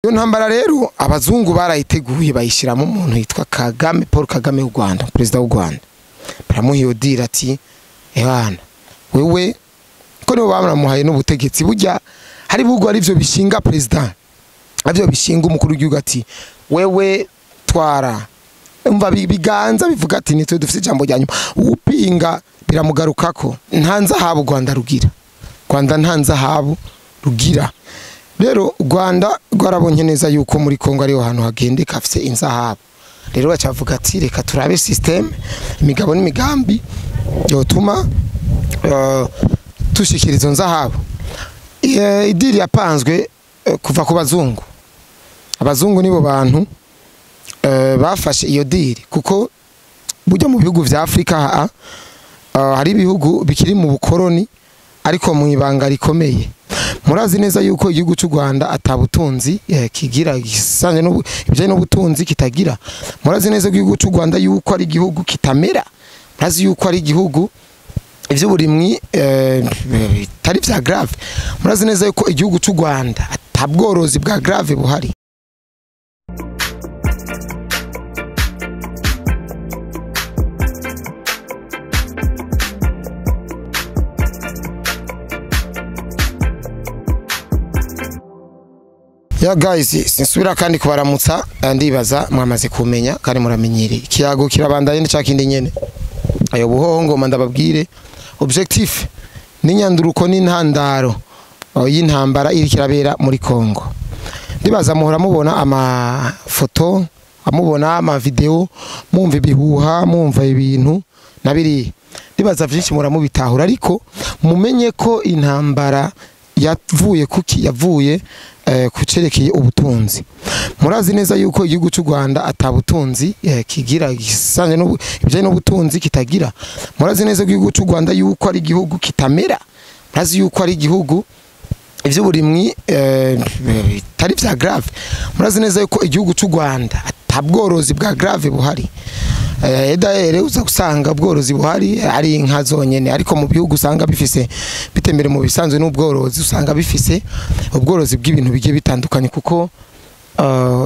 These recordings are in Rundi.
Iyo ntambara rero abazungu barayiteguye bayishiramo umuntu yitwa Kagame, Paul Kagame w'u Rwanda, president w'u Rwanda. Baramuha iyo deal ati ebana wewe ko nibo bamuramuhaye n'ubutegetsi, burya hari ibihugu ari byo bishinga president, aribyo bishinga umukuru w'igihugu ati wewe twara. Umva biganza bivuga ati nitwe dufite ijambo rya nyuma, upinga biramugarukako. Nta nzahabu Rwanda rugira, Rwanda nta nzahabu rugira. Rero Rwanda rwarabonye neza yuko muri Kongo ariho hantu hagendeka afise inzahabu. Rero bacavuga ati reka turabe system, imigabo n'imigambi yotuma tushikira izo nzahabu. Idiri yapanzwe kuva ku bazungu. Abazungu nibo bantu bafashe iyo diri, kuko burya mu bihugu vya Afrika hari ibihugu bikiri mu bukoroni ariko mu ibanga rikomeye. Murazi neza yuko igihugu cy'u Rwanda atabutunzi kigira, gisanye ibijanye n'ubutunzi kitagira. Murazi neza igihugu cy'u Rwanda yuko ari igihugu kitamera. Murazi yuko ari igihugu ivy'uburimwi bitari vya grave. Murazi neza yuko igihugu cy'u Rwanda atabworozi bwa grave buhari. Ya guys, sinsubira kandi kubaramutsa, ndibaza mwamaze kumenya kandi muramenyereye. Ikiyago kirabandanye n'icakindi nyene. Ayo buhoho ngoma ndababwire objectif n'inyanduruko n'intandaro y'intambara iri kirabera muri Kongo. Ndibaza muhora mubona amafoto, amubona ama video, mumva ibihuha, mumva ibintu nabiri. Ndibaza vyinshi muramubitahura, ariko mumenye ko intambara yavuye kuki yavuye kucerekeye ubutunzi. Murazi neza yuko igihugu cy'u Rwanda atabutunzi kigira, gisanye ibijanye n'ubutunzi kitagira. Murazi neza igihugu cy'u Rwanda yuko ari igihugu kitamera. Murazi yuko ari igihugu ivy'uburimwi bitari vya grave. Murazi neza yuko igihugu cy'u Rwanda atabworozi bwa grave buhari. Edaere uza gusanga ubworozi buhari ari inka zonyene, ariko mu bihugu usanga bifise bitembere mu bisanzwe n'ubworozi usanga bifise ubworozi bw'ibintu bigiye bitandukanye, kuko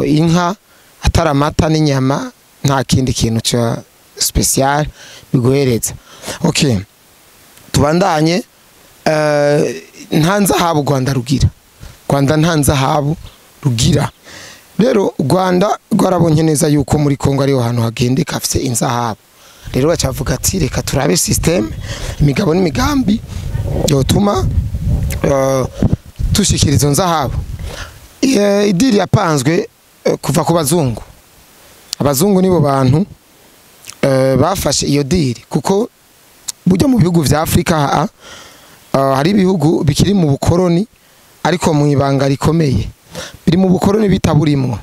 inka atari amata n'inyama nta kindi kintu ca special biguhereza. Okay, tubandanye. Nta nzahabu Rwanda rugira, Rwanda nta nzahabu rugira. Rero Rwanda rwarabonye neza yuko muri Kongo ariho hantu hagendeka afise inzahabu. Rero bacavuga ati reka turabe system, imigabo n'imigambi yotuma tushikira izo nzahabu. Idiri yapanzwe kuva ku bazungu. Abazungu nibo bantu bafashe iyo diri, kuko burya mu bihugu vya Afrika hari ibihugu bikiri mu bukoroni ariko mu ibanga rikomeye. Biri mu bukoroni bitaburimwo.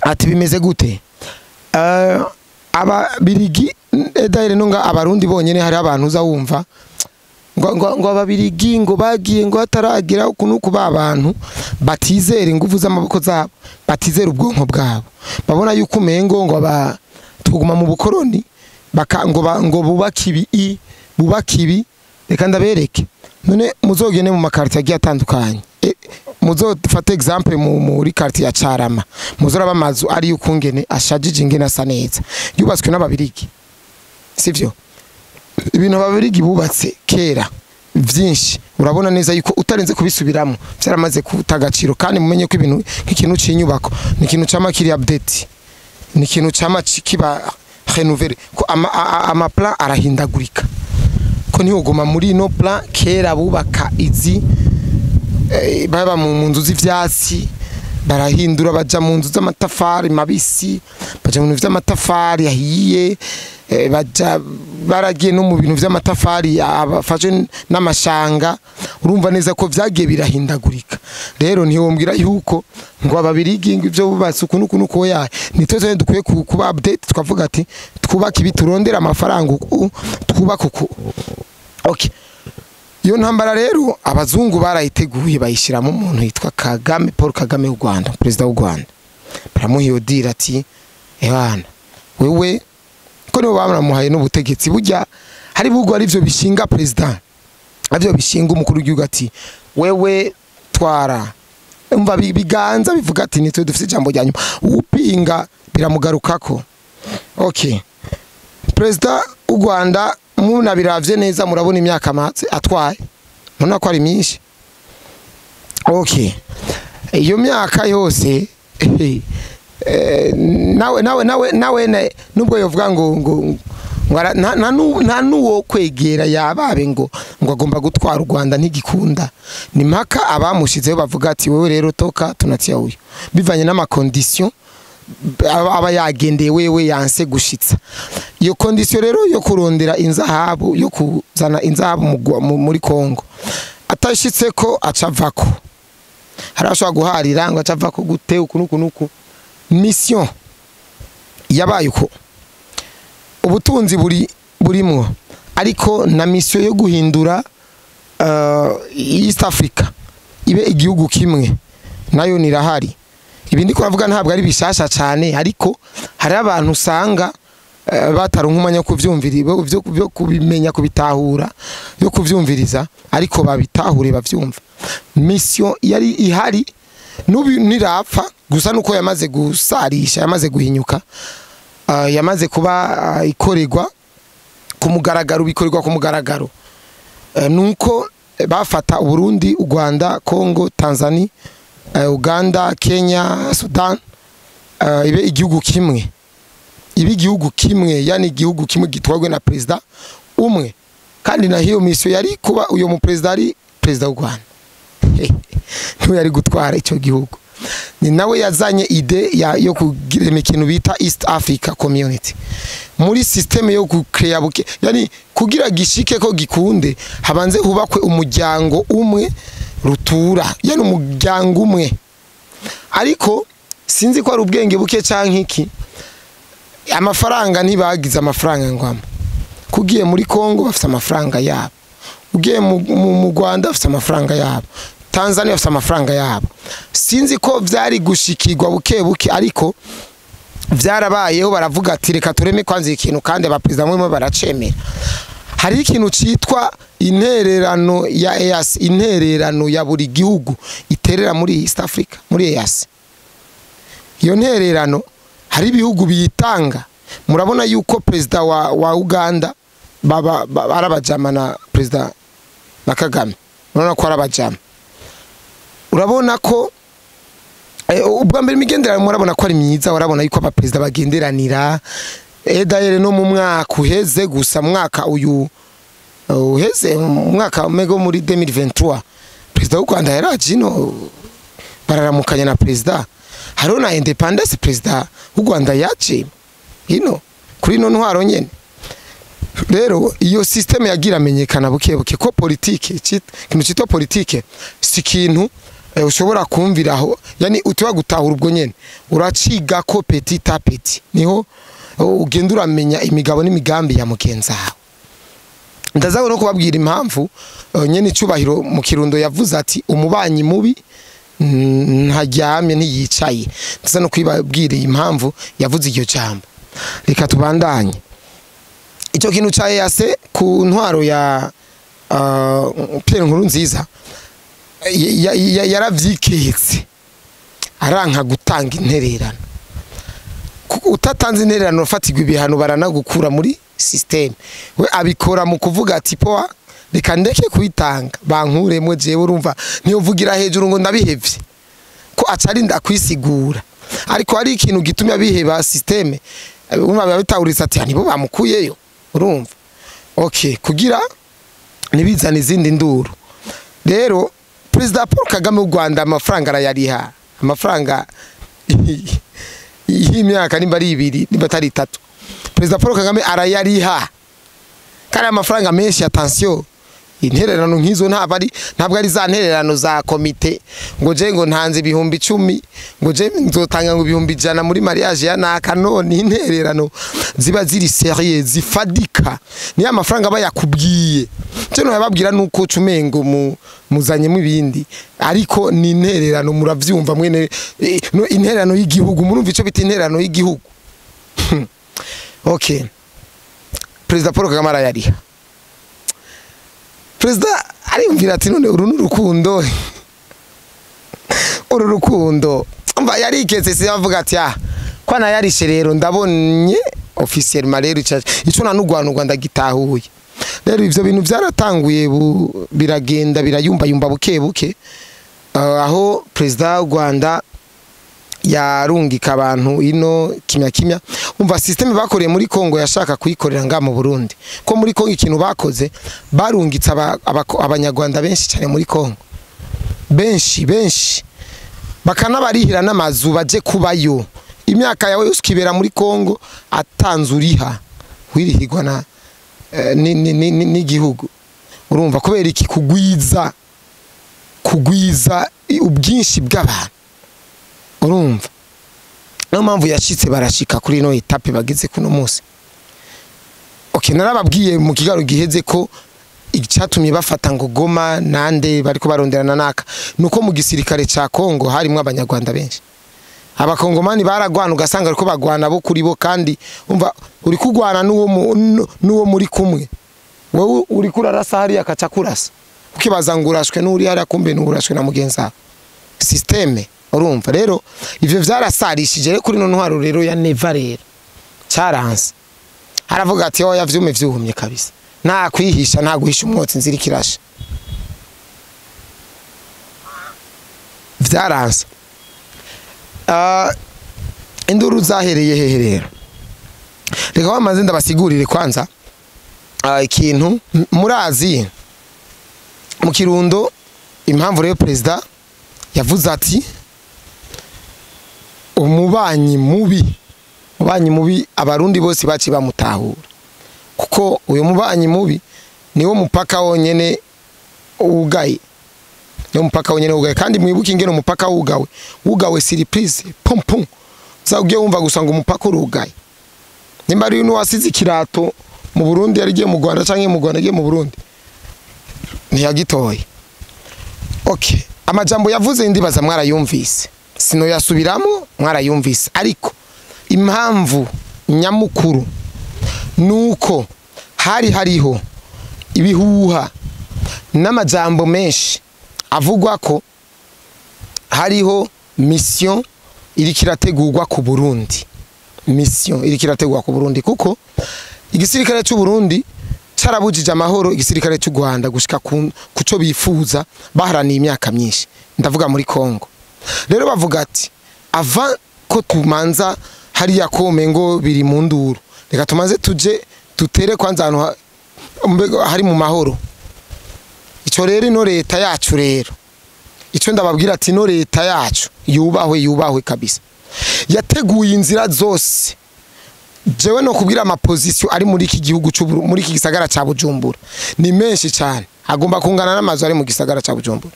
Ati bimeze gute? Ababirigi edaire nunga abarundi bonyene hari abantu uza wumva ngo ababirigi ngo bagiye ngo hataragira ukuntu kuba abantu batizera ingufu z'amaboko zabo, batizera ubwonko bwabo. Babona yuko umengo ngo aba tuguma mu bukoroni baka ngo bubaka ibi bubaka ibi. Reka ndabereke. None muzogene mu makarti agiye atandukanye. Muzofate example muri quartier ya Carama, muzoraba amazu ari ukungene ashajije ingene asa neza, yubatswe n'ababirigi, sivyo? Ibintu ababirigi bubatse kera vyinshi urabona neza yuko utarenze kubisubiramo byaramaze kutagaciro. Kandi mumenye ko ibintu nk'ikintu c'inyubako ni ikintu cama kiri update, ni ikintu cama kiba renouvelé, ko ama plan arahindagurika, ko ntihoguma muri no plan kera bubaka izi baba mu nzu z'ivyatsi, barahindura baja mu nzu z'amatafari mabisi, baja mu bintu vy'amatafari ahiye, baja baragiye no mu bintu vy'amatafari abafashe n'amashanga. Urumva neza ko vyagiye birahindagurika. Rero ntiwombwira yuko ngo ababirigi ngo ivyo bubatse ukuntu ukuntu ko yaye ni twese dukwiye kuba update, tukavuga ati twubaka ibi, turondera amafaranga uku, twubaka uku. Okay. Iyo ntambara rero abazungu barayiteguye bayishiramo umuntu yitwa Kagame, Paul Kagame w'u Rwanda, president w'u Rwanda. Baramuha iyo deal ati ebana wewe ko nibo bamuramuhaye n'ubutegetsi, burya hari ibihugu ari byo bishinga president, aribyo bishinga umukuru w'igihugu ati wewe twara. Umva, biganza bivuga ati nitwe dufite ijambo rya nyuma, upinga biramugarukako. Okay, Perezida w'u Rwanda munabiravye neza, murabona imyaka amaze atwaye, murabona ko ari myinshi. Okay, iyo myaka yose nawe nubwo yovuga ngo nta nuwo kwegera yababe ngo agomba gutwara u Rwanda, ntigikunda. Ni mpaka abamushizeho bavuga ati wewe rero toka, tunatia uyu, bivanye n'ama conditions aba yagendeye wewe yanse gushitsa. Iyo condition rero yo kurondera inzahabu, yo kuzana inzahabu muri Kongo, atashitse ko acavako. Hari ashobora guharira ngo acavako gute, uku nuku nuku. Mission yabaye uko ubutunzi buri burimwo, ariko na mission yo guhindura East Africa ibe igihugu kimwe nayo nirahari. Ibi ndiko ravuga ntabwo ari bishasha cyane, ariko hari abantu usanga bataronka umwanya wo kuvyumvira, byo kubimenya, kubitahura, yo kuvyumviriza, ariko babitahure bavyumva. Mission yari ihari n'ubu ntirapfa, gusa nuko yamaze gusarisha, yamaze guhinyuka, yamaze kuba ikorerwa ku mugaragaro, bikorerwa ku mugaragaro. Nuko bafata Uburundi, u Rwanda, Congo, Tanzania, Uganda, Kenya, Sudan, ibe igihugu kimwe, ibe igihugu kimwe, yani igihugu kimwe gitwarwe na perezida umwe. Kandi na hiyo mission yari kuba uyo mu perezida ari perezida w'u Rwanda, niwe yari gutwara icyo gihugu. Ni nawe yazanye idée yo kugira ikintu bita East Africa Community muri système yo gucrea buke, yani kugira gishike ko gikunde habanze hubakwe umuryango umwe rutura, yani umuryango umwe. Ariko sinzi ko ari ubwenge buke canke iki, amafaranga ntibagize amafaranga ngwamo. Kugiye muri Kongo bafite amafaranga yabo, ugiye mu Rwanda bafite amafaranga yabo, Tanzania bafite amafaranga yabo. Sinzi ko vyari gushikirwa buke buke, ariko vyarabayeho. Baravuga ati reka tureme kwanza ikintu, kandi abaperezida bamwe baracemera. Hari ikintu citwa intererano ya EAC, intererano ya buri gihugu iterera muri East Africa, muri EAC. Iyo ntererano hari ibihugu biyitanga. Murabona yuko perezida wa Uganda baba arabajama na perezida na Kagame, urabona ko arabajama. Urabona ko ubwa mbere imigenderanire murabona ko ari myiza, urabona yuko abaperezida bagenderanira. D'ailleurs no mu mwaka uheze gusa, mwaka uyu uheze, mu mwaka mego muri 2023, perezida w'u Rwanda yaraje ino, bararamukanya na perezida. Hariho na indépendance, perezida w'u Rwanda yaje ino kuri ino ntwaro nyene. Rero iyo système yagira amenyekana buke buke ko politike, ikintu citwa politike si ikintu ushobora kumviraho, yani utiwa gutahura ubwo nyene, uraciga ko petit à petit, niho ugenda uramenya imigabo n'imigambi ya mugenzi wawe. Ndaza no kubabwira impamvu nyene icubahiro mu Kirundo yavuze ati umubanyi mubi ntaryamye ntiyicaye. Ndaza no kwibabwira impamvu yavuze iryo jambo. Reka tubandanye. Icyo kintu ca EAC ku ntwaro ya Pierre Nkurunziza yaravyiketse, aranka gutanga intererano. Kuko utatanze intererano ufatirwa ibihano, baranagukura muri système. We abikora mu kuvuga ati poa, reka ndeke kuyitanga bankuremwo jewe. Urumva ntiyovugira hejuru ngo ndabihevye, ko acarinda kwisigura, ariko hari ikintu gitumye abiheba système. Urumva biba bitahuritse ati nibo bamukuyeyo, urumva. Okay, kugira ntibizane izindi nduru. Rero Perezida Paul Kagame w'u Rwanda amafaranga arayariha, amafaranga y'imyaka nimba ari 2 nimba atari 3, Perezida Paul Kagame arayariha, kandi amafaranga menshi. Attention, intererano nk'izo ntabwo ari za ntererano za komite, ngo je ngo ntanze 10,000, ngo je nzotanga ngo 100,000 muri mariage ya naka. None intererano ziba ziri sérieux, zifadika, niyo amafaranga aba yakubwiye. Cyo no yababwira nuko cumengo mu muzanyemo ibindi, ariko ni intererano, muravyumva mwene no intererano y'igihugu, murumva ico bita intererano y'igihugu. Okay, Perezida Paul Kagame arayariha. Perezida ariyumvira ati none uru ni urukundo, Uru rukundo umva yariketse, si avuga ati ah, ko nayarishe rero ndabonye officiellement rero ico nanugwanugwa ndagitahuye. Rero ivyo bintu byaratanguye biragenda birayumba yumba buke buke, aho president w'u Rwanda yarungika abantu ino kimya kimya. Umva système bakoreye muri Kongo yashaka kuyikorera nga mu Burundi, ko muri Kongo ikintu bakoze barungitse abanyarwanda benshi cyane muri Kongo, benshi benshi, bakanabarihira n'amazu baje kubayo. Imyaka yawe yose ukibera muri Kongo atanzuriha wirihirwa na n'igihugu. Urumva kubera iki? Kugwiza ubwinshi bw'abantu. Urumva niyo mpamvu yashitse barashika kuri ino étape bageze kuno munsi. Okay, narababwiye mu kigaro giheze ko icyatumye bafata ngo Goma nande bariko baronderana naka nuko mu gisirikare ca Kongo harimo abanyarwanda benshi. Abakongomani baragwana, ugasanga ariko bagwana bo kuri bo, kandi umva uri kugwana n'uwo muri kumwe, wowe uri kurarasa hariya akaca kurasa, ukibaza ngo urashwe n'uri hariya, kumbe n'urashwe na mugenzi wawe. Système. Urumva rero ivyo vyarasarishije. Rero kuri no ntwaro rero ya Neva rero cyaranse, aravuga ati oya, vyume vyuhumye kabisa, nta kwihisha, nta guhisha umwotsi, inzira ikirasha. Vyaranse. Induru zahereye hehe rero? Reka wamaze ndabasigurire kwanza ikintu murazi mu Kirundo. Impamvu rero president yavuze ati umubanyi mubi, umubanyi mubi, abarundi bose baci bamutahura, kuko uyu mubanyi mubi niwo mupaka wonyene wugaye, niwo mupaka wonyene wugaye. Kandi mwibuke ingene umupaka wugawe surprise, pum pum, za ugiye wumva gusa ngo umupaka urugaye. Nimba ari n'uwasize ikirato mu Burundi yari giye mu Rwanda canke mu Rwanda agiye mu Burundi ntiyagitoye. Okay, amajambo yavuze ndibaza mwarayumvise, sino yasubiramo, mwarayumvise. Ariko impamvu nyamukuru nuko hari hariho ibihuha n'amajambo menshi avugwa ko hariho mission iriko irategurwa ku Burundi, mission iriko irategurwa ku Burundi, kuko igisirikare cy'u Burundi carabujije amahoro igisirikare cy'u Rwanda gushika kuco bifuza baharaniye imyaka myinshi, ndavuga muri Kongo. Rero bavuga ati avant ko tumanza hariya kome ngo biri mu nduru, reka tumanze tuje tutere kwanza ahantu hari mu mahoro. Ico rero ino leta yacu rero, ico ndababwira ati ino leta yacu yubahwe, yubahwe kabisa, yateguye inzira zose. Jewe no kubwira ama position ari muri iki gihugu muri iki gisagara ca Bujumbura ni menshi cyane, agomba kungana n'amazu ari mu gisagara ca Bujumbura.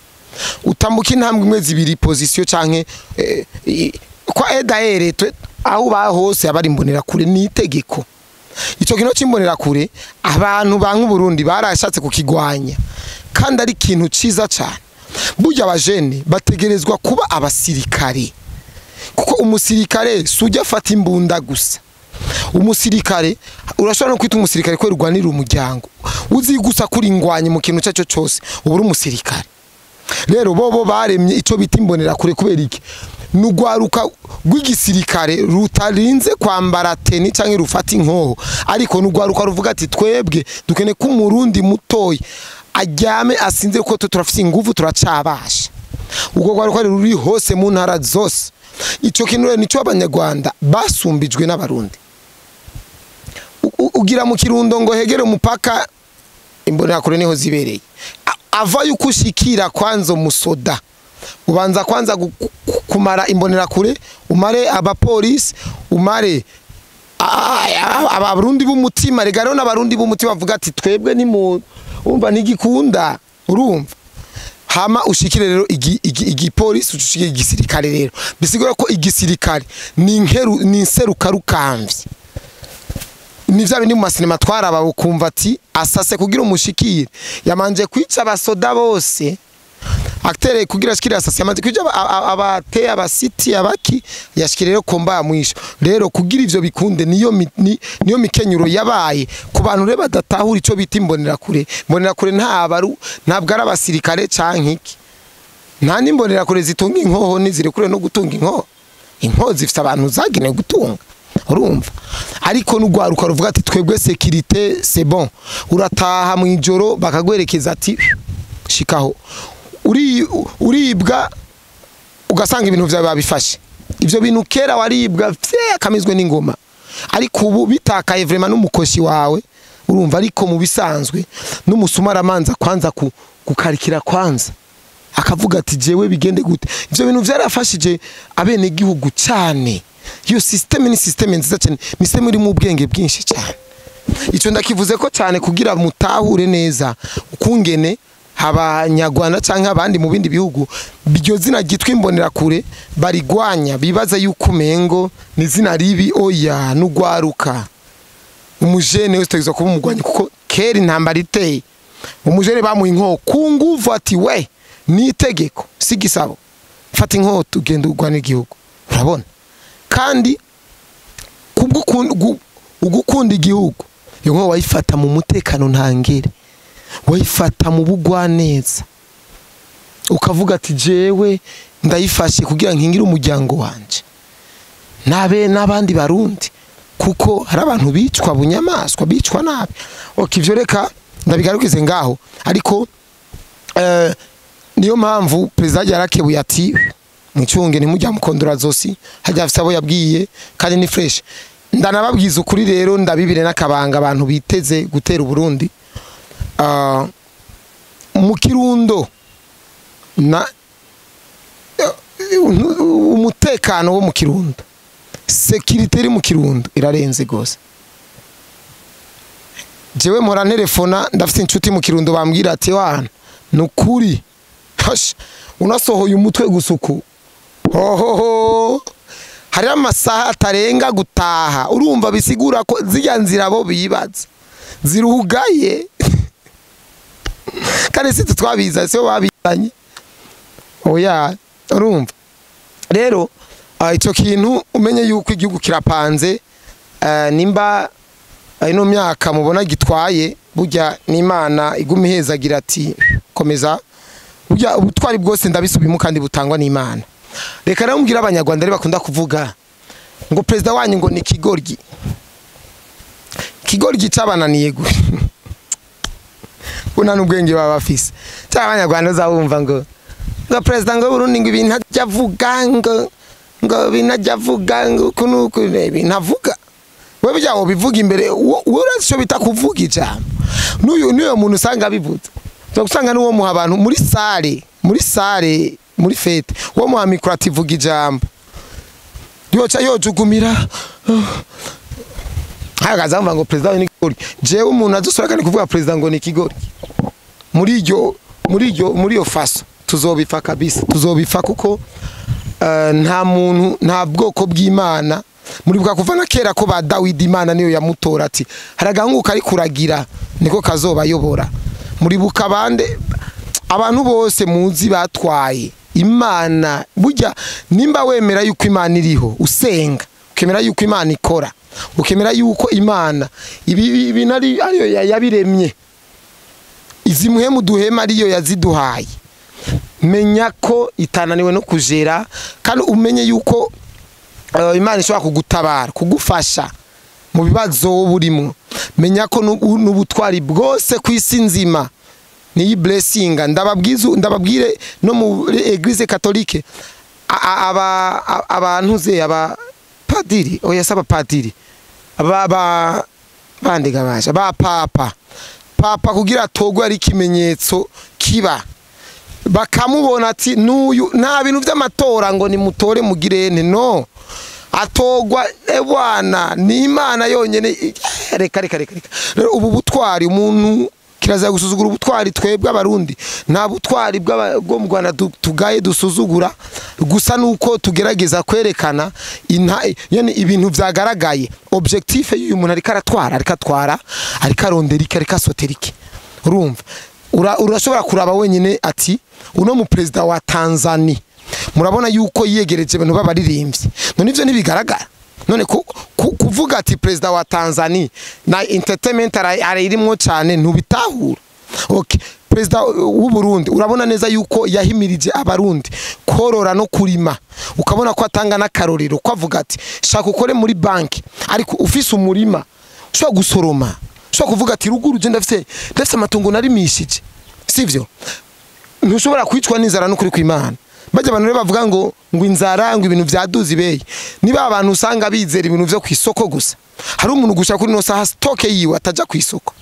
Utambuka intambwe imwe zibiri position canke kwa edaere aho ba hose abari imbonera kure ni itegeko. Ico kino cimbonera kure abantu banka Burundi barashatse kukigwanya, kandi ari ikintu ciza cyane. Burya abajene bategerezwa kuba abasirikare, kuko umusirikare sujya afata imbunda gusa. Umusirikare urashobora no kwita umusirikare ko rwanira umuryango, uzi gusa kuri ingwanye mu kintu cyaco cyose uburi umusirikare. Rero bobo baremye ico bita imbonera kure kubera iki? Nugwaruka rw'igisirikare rutarinze kwambara teni canke rufata inkoho, ariko nugwaruka ruvuga ati twebwe dukene ko umurundi mutoyi aryame asinze ko turafise inguvu, turacabasha. Ubwo gwaruka ruri hose mu ntara zose. Ico kintu rero nico abanyarwanda basumbijwe n'abarundi. Ugira mu Kirundo ngo hegere umupaka, imbonera kure niho zibereye. Ava yuko ushikira kwanza umusoda, ubanza kwanza kumara imbonera kure, umare abapolisi, umare abarundi b'umutima. Rega rero n'abarundi b'umutima bavuga ati twebwe ni mu umva ntigikunda, urumva. Hama ushikire rero igipolisi, ushikire igisirikare. Rero bisigura ko igisirikare ni nkeru, ni nserukarukamvye, ni vya bindi mu masinema twaraba ukumva ati asase kugira umushikire yamanje kwica abasoda bose, acteur kugira ashikire asase yamanje kwica abate abasiti abaki yashikire rero komba mwisho. Rero kugira ivyo bikunde niyo niyo mikenyuro yabaye ku bantu rero badatahura ico bita imbonera kure. Imbonera kure ntabwo ari abasirikare canke iki, Nta n'imbonera kure zitunga inkoho, nizirekure no gutunga inkoho. Inkoho zifite abantu zagenewe gutunga, urumva? Ariko n'ugwaruka ruvuga ati twebwe sécurité, c'est bon. Urataha mu ijoro bakagwerekeza ati shikaho, uri uribwa ugasanga ibintu vyawe babifashe. Ivyo bintu kera waribwa vye akamizwe n'ingoma, ariko ubu bitakaye vraiment n'umukoshi wawe, urumva? Ariko mu bisanzwe n'umusuma aramanza kwanza gukarikira kwanza, akavuga ati jewe bigende gute? Ivyo bintu vyarafashije abene gihugu cyane. Iyo système ni système nziza cyane, ni système iri mu ubwenge bwinshi cyane. Icyo ndakivuze ko cyane kugira mutahure neza ukungene abanyarwanda canke abandi mu bindi bihugu iryo zina ryitwa imbonerakure barigwanya, bibaza yuko umengo ni izina ribi. Oya, n'ugwaruka, umujene wese utegerezwa kuba umugwanyi, kuko kera intambara iteye umujene bamuha inkoho ku nguvu, ati we ni itegeko si igisabo, fata inkota ugenda urwana igihugu. Urabona? Kandi ugukunda igihugu, iyo nkoho wayifata mu mutekano ntangere, wayifata mu bugwaneza, ukavuga ati jewe ndayifashe kugira nkingire umuryango wanje nabe n'abandi Barundi, kuko hari abantu bicwa bunyamaswa, bicwa nabi. Okay, ivyo reka ndabigarukize ngaho. Ariko niyo mpamvu perezida yarakebuye ati mwicunge, ntimujya mukondora zosi hajya afise abo yabwiye, kandi ni fresh. Ndanababwiza ukuri rero, ndabibire n'akabanga, abantu biteze gutera Uburundi mu Kirundo na umutekano wo mu Kirundo, sécurité iri mu Kirundo irarenze gose. Jewe mpora ntelefona, ndafite inshuti mu Kirundo, bambwira ati wana nukuri hash unasohoye umutwe gusuku hohoho, hari amasaha atarenga gutaha. Urumva, bisigura ko zirya nzira bo bibaza ziruhugaye, kandi si twabiza, sibo babizanye, oya. Urumva rero, ico kintu umenye yuko igihugu kirapanze. Nimba ino myaka mubona gitwaye, burya n'Imana iguma ihezagira ati komeza. Burya ubutwari bwose, ndabisubiyemo kandi, butangwa n'Imana. Reka rero mbwira Abanyarwanda rero bakunda kuvuga ngo perezida wanyu ngo ni kigoryi, kigoryi cabananiye gute ko nta n'ubwenge baba bafise? Cyangwa Abanyarwanda uzabumva ngo perezida ngo Burundi ngo ibintu ajya avuga, ngo ibintu ajya avuga, ngo uku n'uku, ibintu avuga we bijya bivuga imbere. Wowe urazi icyo bita kuvuga ijambo? N'uyu muntu usanga abivuze, usanga n'uwo muha abantu muri salle, muri fête, uwo muha micro ati vuga ijambo, yoca yojugumira hagaza ngo perezida ni ikigoryi. Jewe umuntu azosora kandi kuvuga perezida ngo ni ikigoryi muri iyo faso, tuzobifa kabisa, tuzobifa, kuko nta muntu, nta bwoko bw'Imana muri bwa kuva na kera ko ba Dawidi Imana niyo yamutora ati hari agahungu kari kuragira niko kazobayobora. Muri bukabande abantu bose muzi batwaye Imana. Burya nimba wemera yuko Imana iriho, usenga, ukemera yuko Imana ikora, ukemera yuko Imana ibi ibintu ari ariyo yabiremye, izi muhemu duhema ariyo yaziduhaye, menya ko itananiwe no kujera, kandi umenye yuko Imana ishobora kugutabara, kugufasha mu bibazo wowe urimo. Menya ko n'ubutwari bwose ku isi nzima niyi blessing. Ndababwiza, ndababwire, no muri Église catholique abantu ze aba padiri, oya, saba padiri, aba bandi gabasha ba papa, papa kugira atogwe ari ikimenyetso kiba bakamubona ati n'uyu, nta bintu by'amatora ngo nimutore mugirene, no atogwa ebwana ni Imana yonyene. Reka reka reka reka rero, ubu butwari umuntu kiraza gusuzugura ubutwari. Twebwe Abarundi nta butwari bwo mu Rwanda tugaye dusuzugura, gusa nuko tugerageza kwerekana yani ibintu vyagaragaye, objectif y'uyu muntu ariko aratwara, ariko atwara, ariko arondera iki, ariko asotera iki. Urumva, urashobora kuraba wenyine ati uno mu perezida wa Tanzania murabona yuko yiyegereje abantu b'abaririmbyi. None ivyo ntibigaragara? None kuvuga ati perezida wa Tanzania na entertainment arayirimwo cyane, ntubitahura? Okay. Perezida w'u Burundi urabona neza yuko yahimirije abarundi korora no kurima, ukabona ko atanga n'akarorero, ko avuga ati shaka ukore muri banki ariko ufise umurima ushobora gusoroma, ushobora kuvuga ati ruguru je ndafise amatungo narimishije, sivyo? Ntushobora kwicwa n'inzara n'ukuri kw'Imana. Bajya abantu rero bavuga ngo inzara ngo ibintu vyaduze ibeye, niba abantu usanga bizera ibintu vyo kwisoko gusa. Hari umuntu gushaka kuri no saha stock yiwe ataja kwisoko,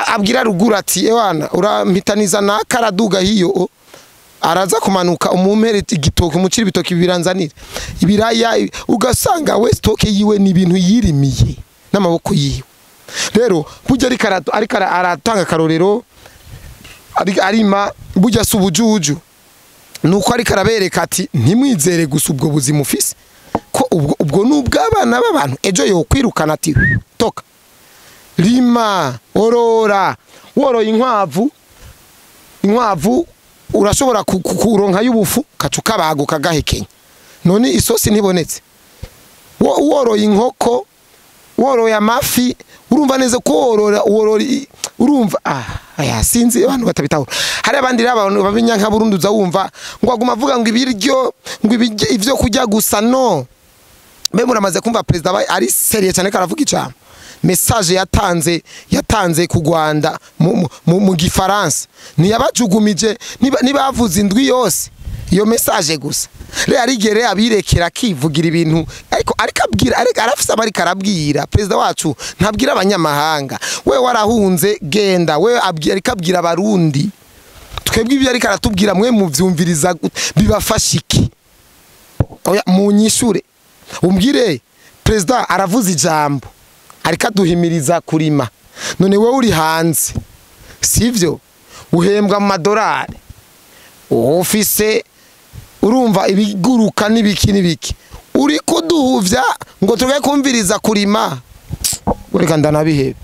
abwira ruguru ati ewana urampitaniza nakaraduga hiyo, araza kumanuka umumpere igitoki umucira ibitoki biranzanira ibiraya, ugasanga we stock yiwe ni ibintu yirimiye n'amaboko yiwe. Rero burya ariko aratanga karorero, arima burya si ubujuju, nuko ariko arabereka ati ntimwizere gusa ubwo buzima ufise, ko ubwo nubw'abana b'abantu ejo yokwirukana ati toka rima orora. Woroye inkwavu urashobora kuronka y'ubufu kacu kabago kagahekenya, none isosi ntibonetse. Woroye inkoko, woroye amafi, urumva neza ko worora urumva aya sinzi abantu batabitahura. Hari abandi rero abantu babinyanka Burundi uza wumva ngo aguma avuga ngo ibiryo ngo ivyo kurya gusa. No mbe muramaze kumva president ari seriye cyane karavuga ijambo, message yatanze ku Rwanda mu Gifaransa, ntiyabajugumije nibavuze indwi yose iyo message gusa. Rero arigere abirekera akivugira ibintu, ariko abwira arafisa ariko arabwira. President wacu ntabwira abanyamahanga, we warahunze genda, we ariko abwira abarundi. Twebwe ibyo ariko aratubwira mwe muvyumviriza bibafasha iki? Oya munyishure umbwire. President aravuze ijambo ariko aduhimiriza kurima, none wewe uri hanze sivyo, uhembwa mu madorari, ufise urumva ibiguruka n'ibiki n'ibiki, uri kuduhuvya ngo tuge kumviriza kurima. Ureka ndanabihebe.